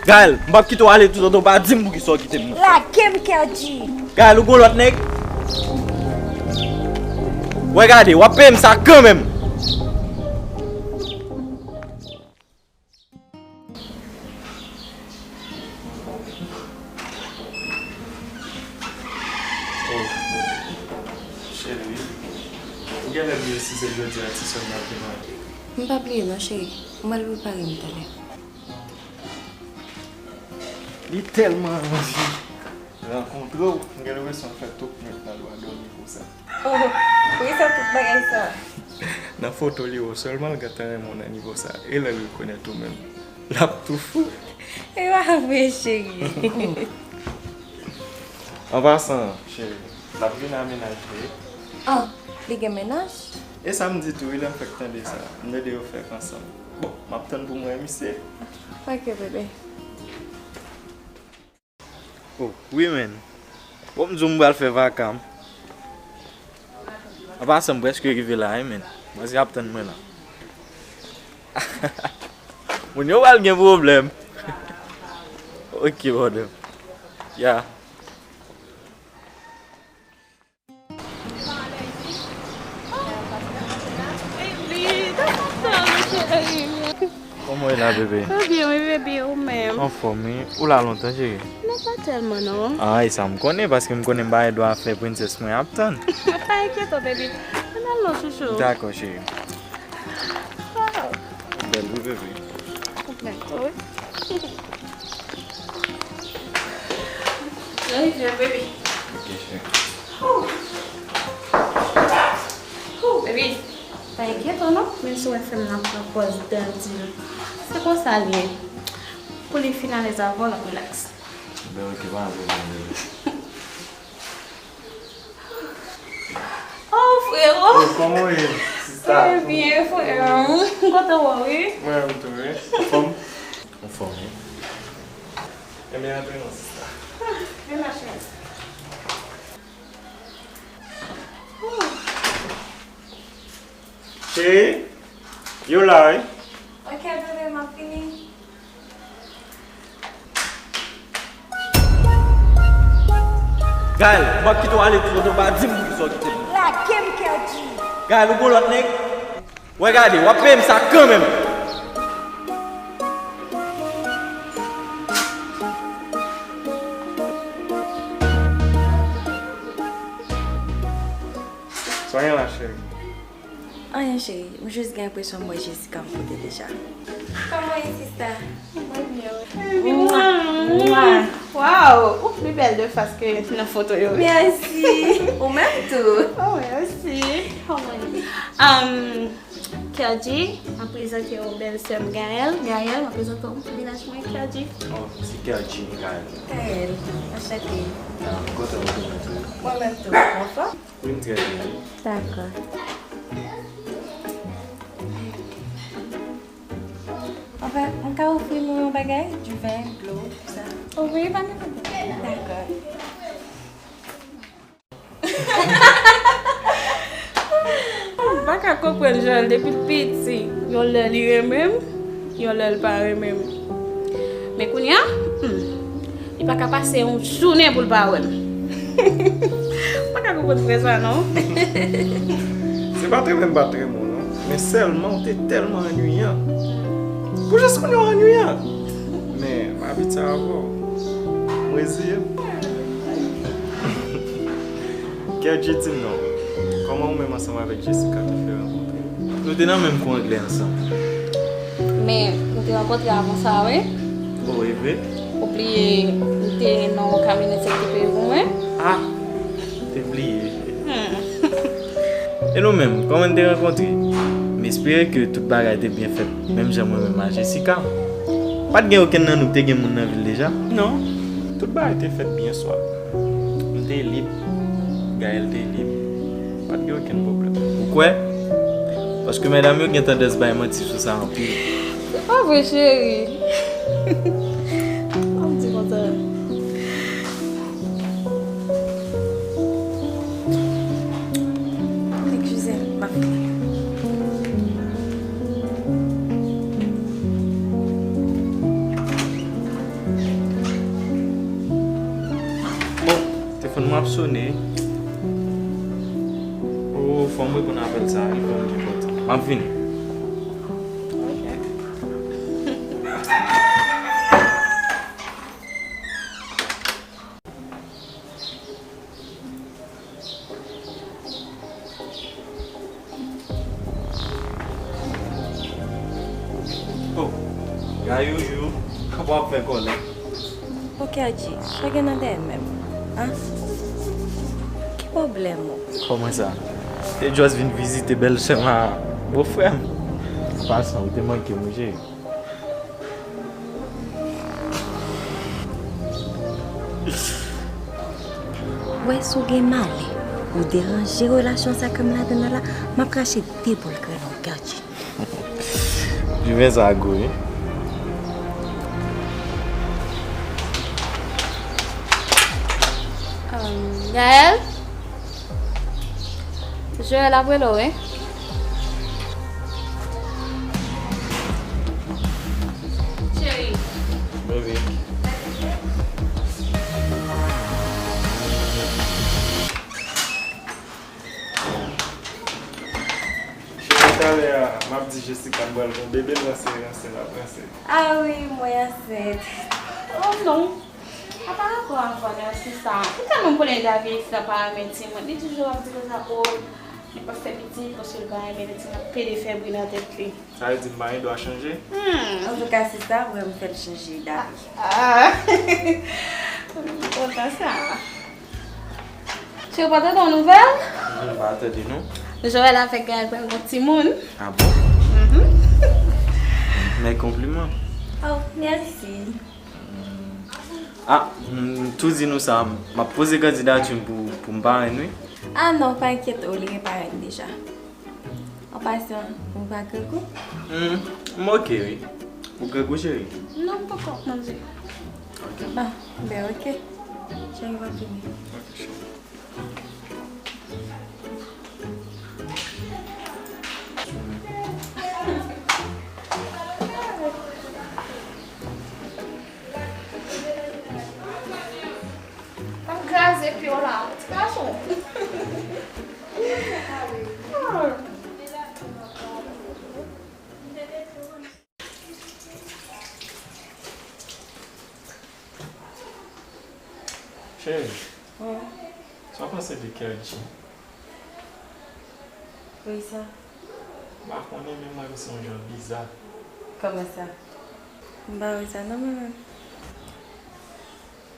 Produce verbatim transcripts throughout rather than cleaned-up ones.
Gaël, m p ap kite w ale toutotan w pa di m poukisa w kite m nan. Lage m, Kerdy. Gaël, ou gon lòt nèg? Wè gade, w ap peye m sa kanmenm. Oh, cheri, ou genlè bliye si se jodi a ti sè m nan te manke. M pa bliye non, cheri. Mwen al prepare m talè. Li tèlman anvi rankontre w, m gen lenpresyon l fè tout nwit nan dwa dòmi pou sa. Oh, poukisa tout bagay sa? Nan foto li wè w sèlman l gentan renmen w nan nivo sa. E lè l rekonèt ou menm, l ap tou fou. E pa vre, cheri. An pasan, cheri, l ap vin a mennaj li. Ah, li gen mennaj? E sa m di tou wi, lè m fèk tande sa. M tande yo fèk ansanm. Bon, m ap tann pou m wè misye. Ok, bebe. Oh, wi, men. Bon, m di w m pral fè vaka m. An pasan, m prèske rive la, wi, men. Manzè ap tann mwen la. Moun yo pral gen pwoblèm. Ok, brother. Yeah. Kòman w ye la, bebe? Mwen byen, wi, bebe, ou menm? Anfòm, wi. Ou la lontan, cheri? Non, pa tèlman, non. Ah, e sa m konnen, paske m konnen m pa gen dwa fè prensès mwen ap tann. Pa enkyete w, bebe. Ann al non, chouchou. Dakò, cheri. Wow. Bèl wi, bebe. Dakò, wi. Jolie fleur, baby. Ok, cheri. Ouh. Ouh, baby. Pa enkyete w non, menm si w wè fè m nan pran pòz danti. Se konsa l ye. Pou li fin alèz avè w, l ap rilaks. Ben, ok, pa gen pwoblèm, bebe. Oh, frero! Oh, kòman w ye, sista? Mwen byen, frero. M kontan wè w, wi. Mwen menm tou, wi. Anfòm? Anfòm, wi. Ebyen, antre non, sista. Ah, vin la, cheri. Cheri, yo la, wi. Ok, bebe, m ap vini. Gaël, m p ap kite w ale toutotan w pa di m poukisa w kite m. Lage m, Kerdy. Gaël, ou gon lòt nèg? Wè gade, w ap peye m sa kanmenm. Sa gen la, cheri? Anyen, cheri. M jis gen enpresyon m wè Jessica yon kote deja. Kòman w ye, sista? Mwen byen, wi. Mwa, mwa. Waw! Ou pli bèl de fas ke nan foto yo, wi. Mèsi. Ou menm tou. Oh, mèsi. Kòman w ye? Um, Kerdy, m ap prezante w bèl sè m, Gaëlle. Gaëlle, m ap prezante w mennaj mwen, Kerdy. Oh, se Kerdy, Gaëlle. Gaëlle, anchante. Ah, m kontan retwouve w tou. Mwen menm tou. Anfòm? Wi, m trè byen, wi. Dakò. Anfen, m ka ofri nou yon bagay? Diven, dlo, tout sa? Wi, pa gen pwoblèm. Dakò. M pa ka konprann Joël depi l piti. Yon lè li renmen m, yon lè l pa renmen m. Men kounye a, hmm, li pa ka pase yon jounen pou l pa wè m. M pa ka konprann frè sa non. Se pa t renmen m pa t renmen w non, men sèlman w te tèlman annuyan. Pou jis moun yo annuyan. Men m abitye avè w. M reziye m. Kerdy, di m non, kòman ou menm ansanm avèk Jessica te fè rankontre? Nou te nan menm kou anglè ansanm. Men, nou te rankontre avan sa, wi. Oh, e vre? Ou bliye, m te nan yon kamyonèt sèk te peye pou mwen? Ah, te bliye. Hmm. E nou menm, kòman n te rankontre? M espere ke tout bagay te byen fèt, menm jan mwen menm ak Jessica. Pa t gen okenn nan nou k te gen moun nan vil deja? Non, tout bagay te fèt byen swab. M te lib, Gaëlle te lib. Pa t gen okenn pwoblèm. Ou kwè? Paske medam yo gen tandans bay manti sou sa anpil. Se pa vre, cheri. Ann di konsa. Eskize m, m ap vini. Sone. O, fò m reponn apèl sa, li vrèman enpòtan. M ap vini. Ok. Oh, Gayou, w ap fè kòlè. Ok, Adji, sa gen nan dèyè menm? An? Ki pwoblèm ou? Kòman sa? Te just vin vizite bèlsè m a bofrè m. An pasan, ou te manke m wi, cheri. Wè, si w gen malè, ou deranje relasyon sa ke m ladan l la, m ap rache de boul krèn ou, Adji. Juvens a gou wi. Um, Gaël? Joël ap rele w wi. Cheri. Baby. Cheri, talè a, m ap di Jessica m pral gen yon bebe, l ranse, ranse, l ap ranse. Ah wi, mwen ansent. Oh non. A pa rapò avè w, sista. Ou tèlman konnen David, sista pa renmen timoun. Li toujou ap di konsa, oh, li p ap fè pitit paske li pa renmen timoun, ap pede fè bri nan tèt li. Sa vle di m pa gen dwa chanje? Hmm. Antouka, sista, mwen m fè l chanje, David. Ah. M kontan sa. Cheri, ou pa tande yon nouvèl? Non, m pa tande, non. Joël avèk Gaël pral gen timoun. Ah bon? Mhm. Mes compliments. Oh, mèsi. Ah, m tou di nou sa, m ap poze kandidati m pou, pou m parenn wi. Ah non, pa enkyete w, li gen parenn deja. An pasan, ou pa grangou? Hmm, m ok wi. Ou grangou, cheri? Non, m poko ap manje. Ok. Ah, ben ok. Cheri, m ap vini. Ok, cheri. Pa kraze pye w la, ti gason. Cheri, sa w panse de Kerdy? Poukisa? M pa konnen, men mwen, m se yon jan biza. Kòman sa? M pa wè sa non, mwen menm.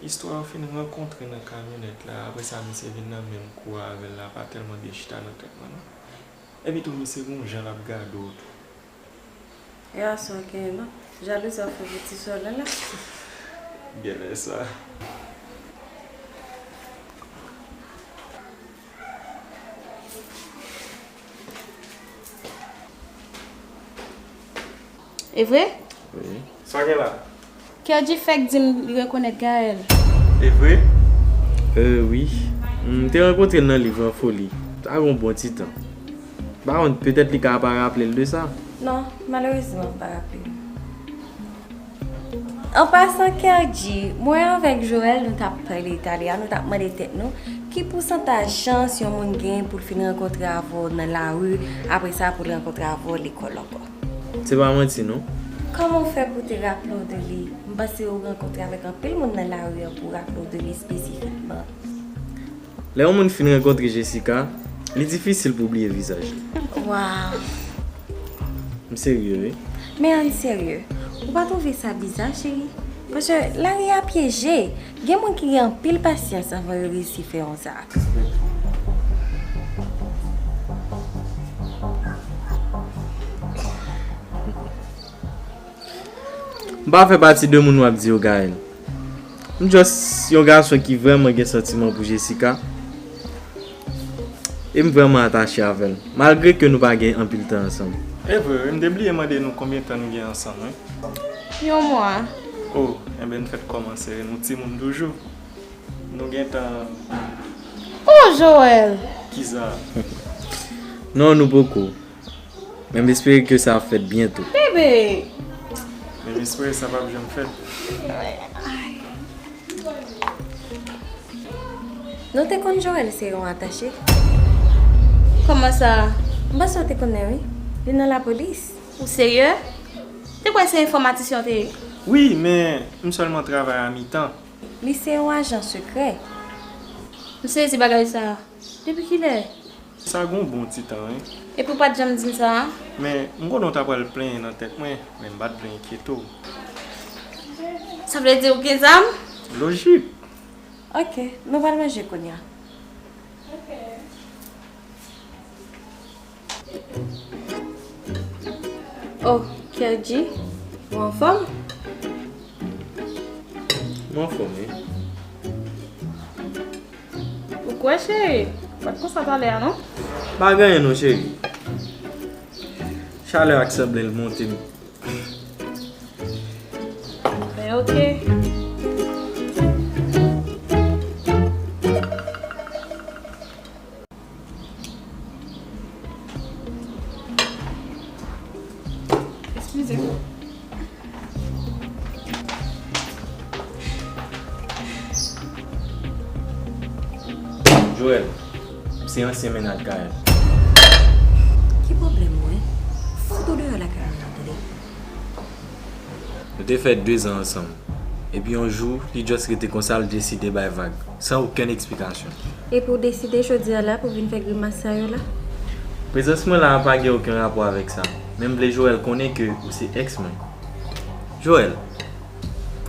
Istwa yo fin rankontre nan kamyonèt la, apre sa, misye vin nan menm kou avè l la, pa tèlman byen chita nan tèt mwen, non. Epi tou, misye gen yon jan l ap gade w tou. E a sa w genyen non. Jalouzi ap fè piti sòlèy la. Genlè sa. E vre? Wi. Sa w gen la? Kerdy fèk di m li rekonèt Gaël. E vre? Euh, wi. M te rankontre l nan liv an foli. Sa gen yon bon ti tan. M pa konn, petèt li ka pa raple l de sa. Non, malerezman, m pa raple m. An pasan, Kerdy, mwen avèk Joël, nou t ap pale talè a, nou t ap mande tèt nou, ki pousantaj chans yon moun gen pou l fin rankontre avè w nan lari, apre sa pou l rankontre avè w lekòl ankò? Se pa manti, non. Kòman w fè pou w te raple w de li? M panse ou rankontre avèk anpil moun nan lari an pou w raple w de li espesifikman. Lè yon moun fin rankontre Jessica, li difisil pou w bliye vizaj li. Waw! M serye, wi. Men ann serye, ou pa twouve sa biza, cheri? Paske lari a pyeje. Gen moun ki gen anpil pasyans anvan yo reyisi fè yon zak. M pa fè pati de moun w ap di yo, Gaël. M just yon gason ki vrèman gen santiman pou Jessica. E m vrèman atache avè l, malgre ke nou pa gen anpil tan ansanm. E vre, wi, m te bliye mande nou konbyen tan nou gen ansanm, wi. Yon mwa. O, enben, n fèk kòmanse, wi, nou timoun toujou. Nou gentan. O, Joël! Kisa? Non, nou poko. Men m espere ke sa ap fèt byento. Bebe! Men m espere sa p ap janm fèt. Ay. Nou te konn Joël se yon atache. Kòman sa? M panse w te konnen, wi. Li nan lapolis. Ou serye? Te kwè se enfòmatisyen w te ye? Wi, men m sèlman travay a mitan. Li se yon ajan sekrè. M sezi bagay sa. Depi kilè? Sa gon bon ti tan, wi. Epi w pa t janm di m sa a? Men, m konnen w ta pral plenyen nan tèt mwen, men m pa t vle enkyete w. Sa vle di ou gen zam? Lojik. Ok, nou pral manje kounye a. Oh, Kerdy, ou anfòm? M anfòm, wi. Ou kwè, cheri? Pa t konsa talè a, non? Pa gen anyen non, cheri. Chalè a k sanble l monte m. Ben, ok. Eskize m. Joël, se ansyen mennaj Gaëlle. Ki pwoblèm mwen? Fout ou deyò lakay mwen an, tande. Nou te fè de zan ansanm. Epi yon jou, li just rete konsa, l deside bay vag, san okenn eksplikasyon. Epi w deside jodi a la pou vin fè grimas sa yo la? Prezans mwen la a pa gen okenn rapò avèk sa. Men m vle Joël konnen ke ou se ex mwen. Joël,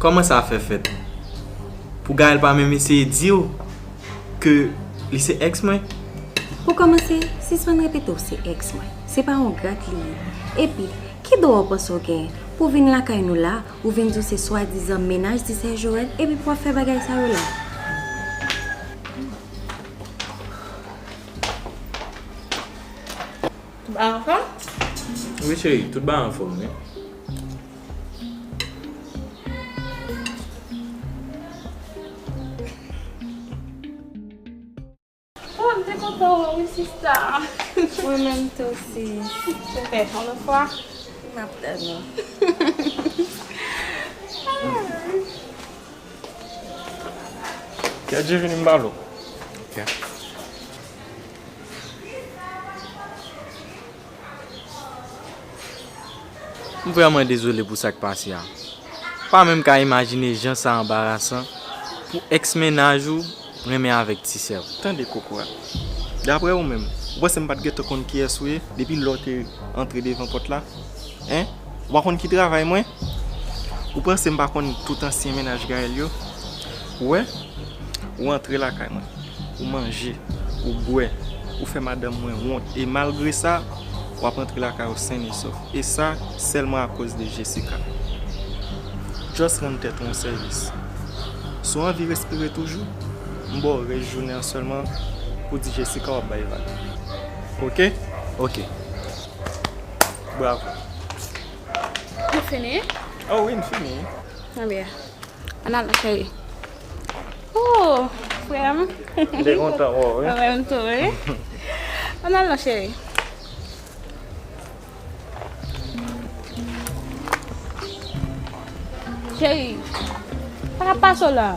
kòman sa fè fèt? Pou Gaëlle pa menm eseye di w ke li se ex mwen? Pou kòmanse, sispann repete w se ex mwen. Se pa yon grat li ye. Epi, ki dwa w panse w genyen pou w vin lakay nou la, ou vin di w se swadizan mennaj ti sè Joël, epi pou w ap fè bagay sa yo la? Tout bagay anfòm? Wi, cheri, tout bagay anfòm, wi. Oh, m te kontan wè w wi, sista. Mwen menm tou, sis. Petèt yon lòt fwa. M ap tann ou. Kè Dye vini m ba l ou. Ok. M vrèman dezole pou sa k pase a. Pa menm ka imajine jan sa anbarasan pou ex mennaj ou renmen avèk ti sè w. Tande, kokorat. Daprè ou menm, ou panse m pa t gentan konn kiyès ou ye depi lè w te antre devan pòt la? Hein? Ou pa konn ki travay mwen? Ou panse m pa konn tout ansyen mennaj Gaëlle yo? Ou wè? Ou antre lakay mwen. Ou manje, ou bwè, ou fè madanm mwen wont. E malgre sa, w ap antre lakay ou sen e sòf. E sa, sèlman akoz de Jessica. Just rann tèt ou yon sèvis. Si w anvi respire toujou, m ba w rès jounen an sèlman pou di Jessica w ap bay vag. Oke? Oke. Bravo. Nou fini? Oh wi, n fini. Ebyen, ann al non, cheri. Oh, frè m. M te kontan wè w, wi. Mwen menm tou, wi. Ann al non, cheri. Cheri, sa k ap pase w la?